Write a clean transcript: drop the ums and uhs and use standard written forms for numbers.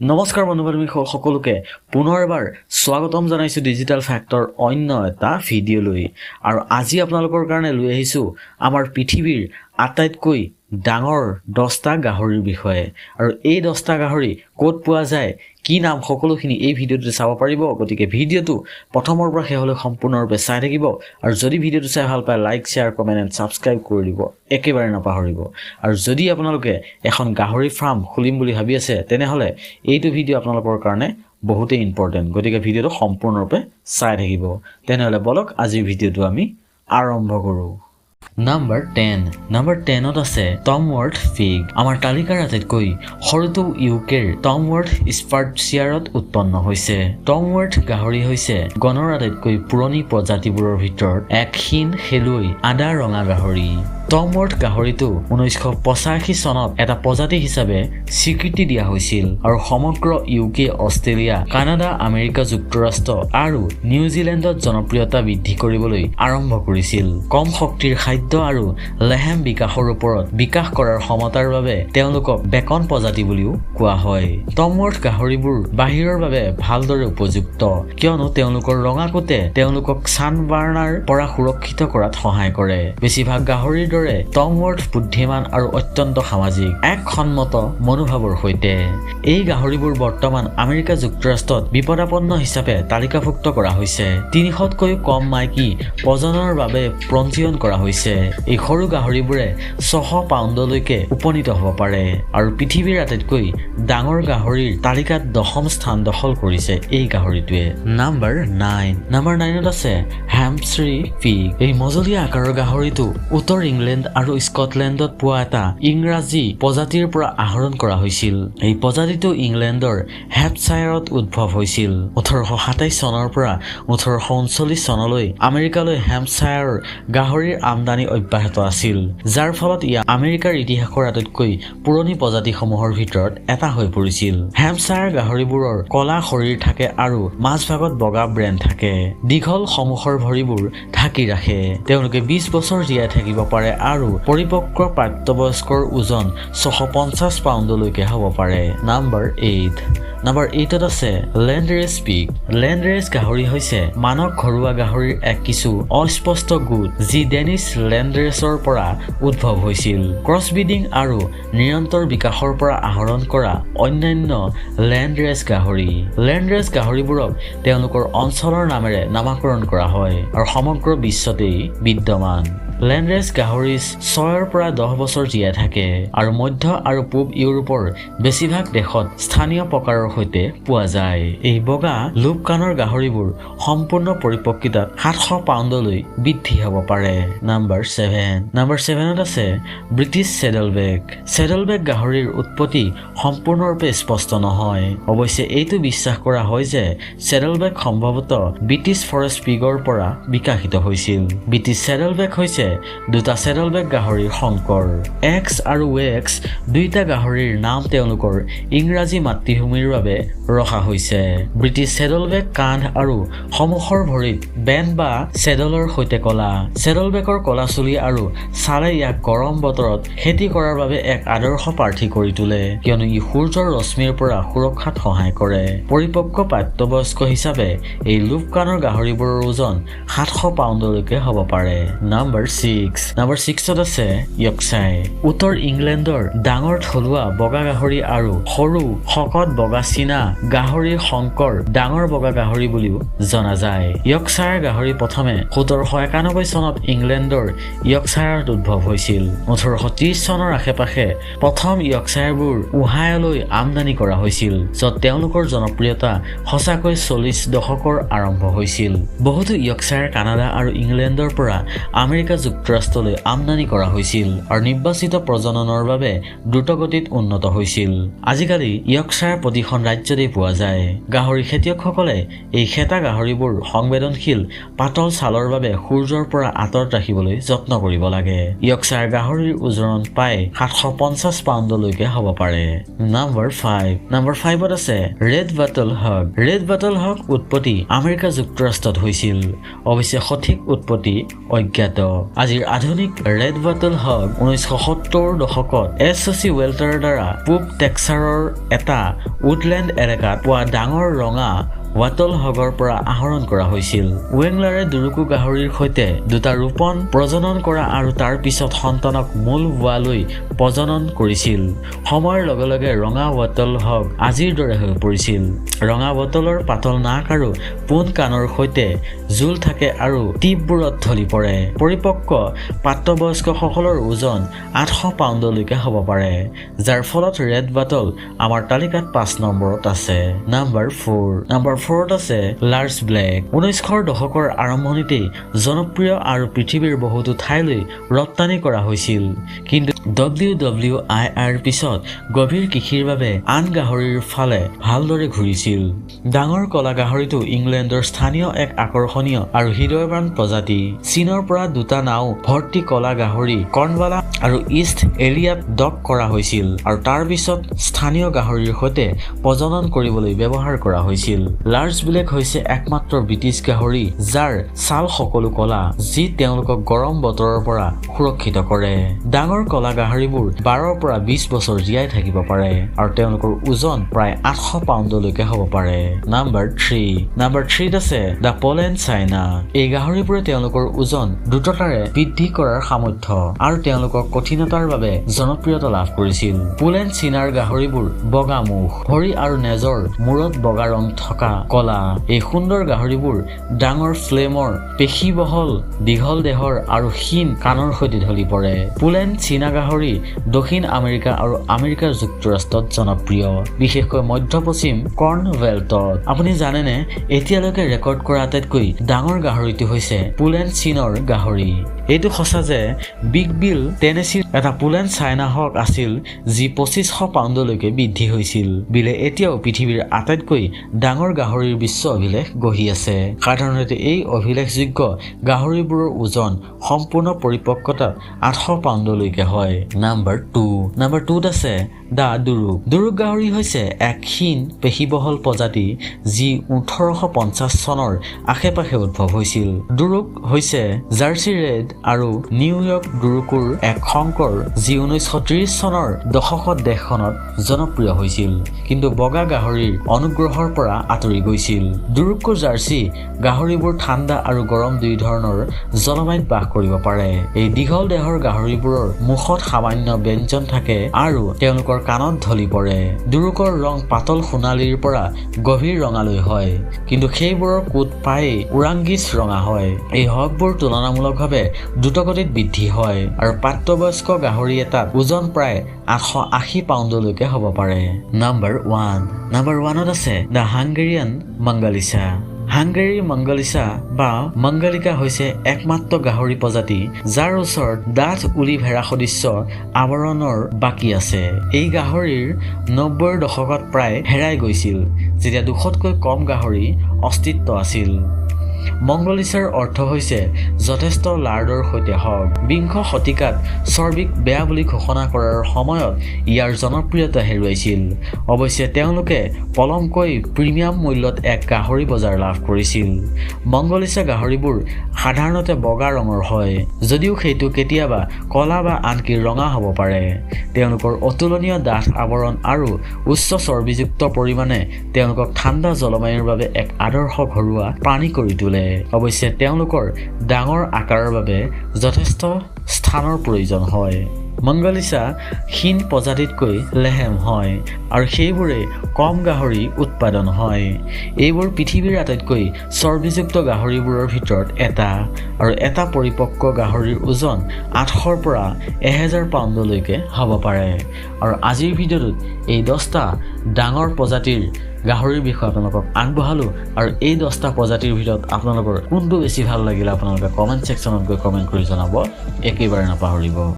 নমস্কাৰ বন্ধু বান্ধৱী সকলোকে, পুনৰ এবাৰ স্বাগতম জনাইছোঁ ডিজিটেল ফেক্টৰ অন্য এটা ভিডিঅ'লৈ। আৰু আজি আপোনালোকৰ কাৰণে লৈ আহিছোঁ আমাৰ পৃথিৱীৰ আটাইতকৈ ডাঙৰ 10টা গাহৰিৰ বিষয়ে। আৰু এই 10টা গাহৰি ক'ত পোৱা যায়, কি নাম, সকলোখিনি এই ভিডিঅ'টোতে চাব পাৰিব। গতিকে ভিডিঅ'টো প্ৰথমৰ পৰা শেষলৈ সম্পূৰ্ণৰূপে চাই থাকিব আৰু যদি ভিডিঅ'টো চাই ভাল পায়, like, share, comment and subscribe কৰি দিব একেবাৰে নাপাহৰিব। আৰু যদি আপোনালোকে এখন গাহৰি ফাৰ্ম খুলিম বুলি ভাবি আছে, তেনেহ'লে এইটো ভিডিঅ' আপোনালোকৰ কাৰণে বহুতেই ইম্পৰ্টেণ্ট। গতিকে ভিডিঅ'টো সম্পূৰ্ণৰূপে চাই থাকিব। তেনেহ'লে বলক, আজিৰ ভিডিঅ'টো আমি আৰম্ভ কৰোঁ। Number 10। Number 10ত আছে টমৱৰ্থ পিগ। আমাৰ তালিকাৰ আটাইতকৈ সৰুটো ইউকেৰ টমৱৰ্থ, ষ্টাফৰ্ডশ্বায়াৰত উৎপন্ন হৈছে। টমৱৰ্থ গাহৰি হৈছে গণৰ আটাইতকৈ পুৰণি প্ৰজাতিবোৰৰ ভিতৰত এক ক্ষীণ শেলুৱৈ আদা ৰঙা গাহৰি। টমৱৰ্থ গাহৰিটো 1985 চনত এটা প্ৰজাতি হিচাপে স্বীকৃতি দিয়া হৈছিল আৰু সমগ্ৰ ইউকে, অষ্ট্ৰেলিয়া, কানাডা, আমেৰিকা যুক্তৰাষ্ট্ৰ আৰু নিউজিলেণ্ডত জনপ্ৰিয়তা বৃদ্ধি কৰিবলৈ আৰম্ভ কৰিছিল। কম শক্তিৰ খাদ্য আৰু লেহেম বিকাশৰ ওপৰত বিকাশ কৰাৰ ক্ষমতাৰ বাবে তেওঁলোকক বেকন প্ৰজাতি বুলিও কোৱা হয়। টমৱৰ্থ গাহৰিবোৰ বাহিৰৰ বাবে ভালদৰে উপযুক্ত, কিয়নো তেওঁলোকৰ ৰঙা কোটে তেওঁলোকক ছানবাৰ্ণৰ পৰা সুৰক্ষিত কৰাত সহায় কৰে। বেছিভাগ গাহৰিৰ দৰে টমৱৰ্থ বুদ্ধিমান আৰু অত্যন্ত সামাজিক, এক সন্মত মনোভাৱৰ সৈতে। এই গাহৰিবোৰ বৰ্তমান আমেৰিকা যুক্তৰাষ্ট্ৰত বিপদাপন্ন হিচাপে তালিকাভুক্ত কৰা হৈছে। 300তকৈও কম মাইকী প্ৰজননৰ বাবে পঞ্জীয়ন কৰা হৈছে। এই সৰু গাহৰিবোৰে 600 পাউণ্ডলৈকে উপনীত হ'ব পাৰে আৰু পৃথিৱীৰ আটাইতকৈ ডাঙৰ গাহৰিৰ তালিকাত দশম স্থান দখল কৰিছে এই গাহৰিটোৱে। Number 9। Number 9ত আছে হেম্পশ্বায়াৰ পিগ। এই মজলীয়া আকাৰৰ গাহৰিটো উত্তৰ ইংলেণ্ড আৰু স্কটলেণ্ডত পোৱা এটা ইংৰাজী প্ৰজাতিৰ পৰা আহৰণ কৰা হৈছিল। এই প্ৰজাতিটো ইংলেণ্ডৰ হেম্পশ্বায়াৰত উদ্ভৱ হৈছিল। 1827 চনৰ পৰা 1839 চনলৈ আমেৰিকালৈ হেম্পশ্বায়াৰৰ গাহৰিৰ আমদানি অব্যাহত আছিল, যাৰ ফলত ই আমেৰিকাৰ ইতিহাসৰ আটাইতকৈ পুৰণি প্ৰজাতিসমূহৰ ভিতৰত এটা হৈ পৰিছিল। হেম্পশ্বায়াৰ গাহৰিবোৰৰ কলা শৰীৰ থাকে আৰু মাজভাগত বগা বেণ্ড থাকে। দীঘল সন্মুখৰ ভৰিবোৰ ঢাকি ৰাখে। তেওঁলোকে 20 বছৰ জীয়াই থাকিব পাৰে আৰু পৰিপক্ক প্ৰাপ্তবয়স্কৰ ওজন 650 পাউণ্ডলৈকে হ'ব পাৰে। Number 8। Number 8ত আছে লেণ্ডৰেচ পিগ। লেণ্ডৰেচ গাহৰি হৈছে মানক ঘৰুৱা গাহৰিৰ এক কিছু অস্পষ্ট গোট, যি ডেনিছ লেণ্ডৰেচৰ পৰা উদ্ভৱ হৈছিল, ক্ৰছব্ৰিডিং আৰু নিৰন্তৰ বিকাশৰ পৰা আহৰণ কৰা অন্যান্য লেণ্ডৰেচ গাহৰি। লেণ্ডৰেচ গাহৰিবোৰক তেওঁলোকৰ অঞ্চলৰ নামেৰে নামাকৰণ কৰা হয় আৰু সমগ্ৰ বিশ্বতেই বিদ্যমান। লেণ্ডৰেচ গাহৰি 6ৰ পৰা 10 বছৰ জীয়াই থাকে আৰু মধ্য আৰু পূব ইউৰোপৰ বেছিভাগ দেশত স্থানীয় প্ৰকাৰৰ সৈতে পোৱা যায়। এই বগা লোপ কাণৰ গাহৰিবোৰ সম্পূৰ্ণ পৰিপক্কতাত 700 পাউণ্ডলৈ বৃদ্ধি হ'ব পাৰে। Number 7। Number 7ত আছে ব্ৰিটিছ চেডলবেক। চেডলবেক গাহৰিৰ উৎপত্তি সম্পূৰ্ণৰূপে স্পষ্ট নহয়। অৱশ্যে এইটো বিশ্বাস কৰা হয় যে চেডলবেক সম্ভৱতঃ ব্ৰিটিছ ফৰেষ্ট পিগৰ পৰা বিকাশিত হৈছিল। ব্ৰিটিছ চেডলবেক হৈছে দুটা চেডলবেক গাহৰিৰ সংকৰ। এক্স আৰু ৱেক্স দুয়োটা গাহৰিৰ নাম তেওঁলোকৰ ইংৰাজী মাতৃভূমিৰ বাবে ৰখা হৈছে। ব্ৰিটিছ চেডলবেক কান্ধ আৰু সন্মুখৰ ভৰিত বেণ্ড বা চেডলৰ সৈতে ক'লা। চেডলবেকৰ ক'লা চুলি আৰু ছালে ইয়াক গৰম বতৰত খেতি কৰাৰ বাবে এক আদৰ্শ প্ৰাৰ্থী কৰি তোলে, কিয়নো ই সূৰ্যৰ ৰশ্মিৰ পৰা সুৰক্ষাত সহায় কৰে। পৰিপক্ক প্ৰাপ্তবয়স্ক হিচাপে এই লোপ কাণৰ গাহৰিবোৰৰ ওজন 700 পাউণ্ডলৈকে হ'ব পাৰে। Number 6। Number 6ত আছে য়ৰ্কশ্বায়াৰ। উত্তৰ ইংলেণ্ডৰ ডাঙৰ থলুৱা বগা গাহৰি আৰু সৰু শকত বগা চীনা গাহৰিৰ সংকৰ ডাঙৰ বগা গাহৰি বুলিও জনা যায়। য়ৰ্কশ্বায়াৰ গাহৰি প্ৰথমে 1791 চনত ইংলেণ্ডৰ য়ৰ্কশ্বায়াৰত উদ্ভৱ হৈছিল। 1830 চনৰ আশে-পাশে প্ৰথম য়ৰ্কশ্বায়াৰবোৰ ওহাইঅ'লৈ আমদানি কৰা হৈছিল, য'ত তেওঁলোকৰ জনপ্ৰিয়তা সঁচাকৈ 40 দশকৰ আৰম্ভ হৈছিল। বহুতো য়ৰ্কশ্বায়াৰ কানাডা আৰু ইংলেণ্ডৰ পৰা আমেৰিকা যুক্তৰাষ্ট্ৰলৈ আমদানি কৰা হৈছিল আৰু নিৰ্বাচিত প্ৰজননৰ বাবে দ্ৰুতগতিত উন্নত হৈছিল। আজিকালি য়ৰ্কশ্বায়াৰ প্ৰতিখন ৰাজ্যতেই পোৱা যায়। গাহৰি খেতিয়কসকলে এই শেঁতা গাহৰিবোৰ সংবেদনশীল পাতল ছালৰ বাবে সূৰ্যৰ পৰা আঁতৰত ৰাখিবলৈ যত্ন কৰিব লাগে। য়ৰ্কশ্বায়াৰ গাহৰিৰ ওজন প্ৰায় 750 পাউণ্ডলৈকে হ'ব পাৰে। Number 5। Number 5ত আছে red wattle hog. Red wattle hog উৎপত্তি আমেৰিকা যুক্তৰাষ্ট্ৰত হৈছিল। অৱশ্যে সঠিক উৎপত্তি অজ্ঞাত। আজিৰ আধুনিক ৰেড ৱাটল হগ 1970ৰ দশকত এছ চি ৱেল্টাৰৰ দ্বাৰা পূব টেক্সাছৰ এটা উডলেণ্ড এলেকাত পোৱা ডাঙৰ ৰঙা ৱাটল হগৰ পৰা আহৰণ কৰা হৈছিল। ৱেংলাৰে ডুৰুকো গাহৰিৰ সৈতে দুটা ৰোপণ প্ৰজনন কৰা আৰু তাৰ পিছত সন্তানক মূল বোৱালৈ প্ৰজনন কৰিছিল। সময়ৰ লগে লগে ৰঙা ৱাটল হগ আজিৰ দৰে হৈ পৰিছিল। ৰঙা ৱাটলৰ পাতল নাক আৰু পোন কাণৰ সৈতে জোল থাকে আৰু টিপবোৰত ঢলি পৰে। পৰিপক্ক প্ৰাপ্তবয়স্কসকলৰ ওজন 800 পাউণ্ডলৈকে হ'ব পাৰে, যাৰ ফলত ৰেড ৱাটল আমাৰ তালিকাত 5 নম্বৰত আছে। নাম্বাৰ 4। নাম্বাৰ 4ত আছে লাৰ্জ ব্লেক। 1900ৰ দশকৰ আৰম্ভণিতেই জনপ্ৰিয় আৰু পৃথিৱীৰ বহুতো ঠাইলৈ ৰপ্তানি কৰা হৈছিল। কিন্তু WWIIৰ পিছত গভীৰ কৃষিৰ বাবে আন গাহৰিৰ ফালে ভালদৰে ঘূৰিছিল। ডাঙৰ ক'লা গাহৰিটো ইংলেণ্ডৰ স্থানীয় এক আকৰ্ষণীয় আৰু হৃদয়ৱান প্ৰজাতি। চীনৰ পৰা দুটা নাও ভৰ্তি ক'লা গাহৰি কৰ্ণৱালা আৰু ইষ্ট এংলিয়াত ডক কৰা হৈছিল আৰু তাৰ পিছত স্থানীয় গাহৰিৰ সৈতে প্ৰজনন কৰিবলৈ ব্যৱহাৰ কৰা হৈছিল। লাৰ্জ ব্লেক হৈছে একমাত্ৰ ব্ৰিটিছ গাহৰি যাৰ ছাল সকলো ক'লা, যি তেওঁলোকক গৰম বতৰৰ পৰা সুৰক্ষিত কৰে। ডাঙৰ ক'লা গাহৰিবোৰ 12ৰ পৰা 20 বছৰ জীয়াই থাকিব পাৰে আৰু তেওঁলোকৰ ওজন প্ৰায় 800 পাউণ্ডলৈকে হ'ব পাৰে। Number 3। Number 3ত আছে the Poland China. এই গাহৰিবোৰে তেওঁলোকৰ ওজন দ্ৰুততাৰে বৃদ্ধি কৰাৰ সামৰ্থ্য আৰু তেওঁলোকৰ কঠিনতাৰ বাবে জনপ্ৰিয়তা লাভ কৰিছিল। পোলেণ্ড চীনাৰ গাহৰিবোৰ বগা মুখ, ভৰি আৰু নেজৰ মূৰত বগা ৰং থকা ক'লা। এই সুন্দৰ গাহৰিবোৰ ডাঙৰ ফ্লেমৰ, পেশীবহল, দীঘল দেহৰ আৰু ক্ষীণ কাণৰ সৈতে ঢলি পৰে। পোলেণ্ড চীনা গাহৰি দক্ষিণ আমেৰিকা আৰু আমেৰিকা যুক্তৰাষ্ট্ৰত জনপ্ৰিয়, বিশেষকৈ মধ্য পশ্চিম কৰ্ণ বেল্টত। আপুনি জানেনে, এতিয়ালৈকে ৰেকৰ্ড কৰা আটাইতকৈ ডাঙৰ গাহৰিটো হৈছে পোলেণ্ড চীনৰ গাহৰি। এইটো সঁচা যে বিগ বিল টেনেচিৰ এটা পোলেণ্ড চাইনা হগ আছিল যি 2500 পাউণ্ডলৈকে বৃদ্ধি হৈছিল। বিলে এতিয়াও পৃথিৱীৰ আটাইতকৈ ডাঙৰ গাহৰিৰ বিশ্ব অভিলেখ গঢ়ি আছে। সাধাৰণতে এই অভিলেখযোগ্য গাহৰিবোৰৰ ওজন সম্পূৰ্ণ পৰিপক্কতাত 800 পাউণ্ডলৈকে হয়। Number 2। Number 2ত আছে the ডুৰুক। ডুৰুক গাহৰি হৈছে এক ক্ষীণ পেশীবহল প্ৰজাতি যি 1850 চনৰ আশে পাশে উদ্ভৱ হৈছিল। ডুৰুক হৈছে জাৰ্চি ৰেড আৰু নিউয়ৰ্ক ডুৰুকোৰ এক সংকৰ যি 1930 চনৰ দশকত দেশখনত জনপ্ৰিয় হৈছিল, কিন্তু বগা গাহৰিৰ অনুগ্ৰহৰ পৰা আঁতৰি গৈছিল। ডুৰুকো জাৰ্চি গাহৰিবোৰ ঠাণ্ডা আৰু গৰম দুই ধৰণৰ জলবায়ুত বাস কৰিব পাৰে। এই দীঘল দেহৰ গাহৰিবোৰৰ মুখত সামান্য ব্যঞ্জন থাকে আৰু তেওঁলোকৰ কাণত ঢলি পৰে। ডুৰুকৰ ৰং পাতল সোণালীৰ পৰা গভীৰ ৰঙালৈ হয়, কিন্তু সেইবোৰৰ কোট প্ৰায়ে ওৰাংগিছ ৰঙা হয়। এই হগবোৰ তুলনামূলকভাৱে দ্ৰুতগতিত বৃদ্ধি হয় আৰু প্ৰাপ্তবয়স্ক গাহৰি এটাত ওজন প্ৰায় 880 পাউণ্ডলৈকে হ'ব পাৰে। Number 1। Number 1ত আছে the Hungarian মাংগালিচা। হাংগেৰীৰ মংগলিচা বা মংগলিকা হৈছে একমাত্ৰ গাহৰি প্ৰজাতি যাৰ ওচৰত ডাঠ উলি ভেড়া সদৃশ্য আৱৰণৰ বাকী আছে। এই গাহৰিৰ 90ৰ দশকত প্ৰায় হেৰাই গৈছিল, যেতিয়া 200তকৈ কম গাহৰি অস্তিত্ব আছিল। মংগলিচাৰ অৰ্থ হৈছে যথেষ্ট লাৰ্ডৰ সৈতে হগ। বিংশ শতিকাত চৰ্বিক বেয়া বুলি ঘোষণা কৰাৰ সময়ত ইয়াৰ জনপ্ৰিয়তা হেৰুৱাইছিল। অৱশ্যে তেওঁলোকে পলমকৈ প্ৰিমিয়াম মূল্যত এক গাহৰি বজাৰ লাভ কৰিছিল। মংগলিচা গাহৰিবোৰ সাধাৰণতে বগা ৰঙৰ হয়, যদিও সেইটো কেতিয়াবা ক'লা বা আনকি ৰঙা হ'ব পাৰে। তেওঁলোকৰ অতুলনীয় ডাঠ আৱৰণ আৰু উচ্চ চৰ্বিযুক্ত পৰিমাণে তেওঁলোকক ঠাণ্ডা জলবায়ুৰ বাবে এক আদৰ্শ ঘৰুৱা প্ৰাণী কৰি তোলে। অৱশ্যে তেওঁলোকৰ ডাঙৰ আকাৰৰ বাবে যথেষ্ট স্থানৰ প্ৰয়োজন হয়। মংগলিচা ক্ষীণ প্ৰজাতিতকৈ লেহেম হয় আৰু সেইবোৰে কম গাহৰি উৎপাদন হয়। এইবোৰ পৃথিৱীৰ আটাইতকৈ চৰ্বিযুক্ত গাহৰিবোৰৰ ভিতৰত এটা আৰু এটা পৰিপক্ক গাহৰিৰ ওজন 800ৰ পৰা 1000 পাউণ্ডলৈকে হ'ব পাৰে। আৰু আজিৰ ভিডিঅ'টোত এই 10টা ডাঙৰ প্ৰজাতিৰ গাহৰিৰ বিষয়ে আপোনালোকক আগবঢ়ালোঁ আৰু এই 10টা প্ৰজাতিৰ ভিতৰত আপোনালোকৰ কোনটো বেছি ভাল লাগিলে আপোনালোকে কমেণ্ট ছেকশ্যনত গৈ কমেণ্ট কৰি জনাব একেবাৰে নাপাহৰিব।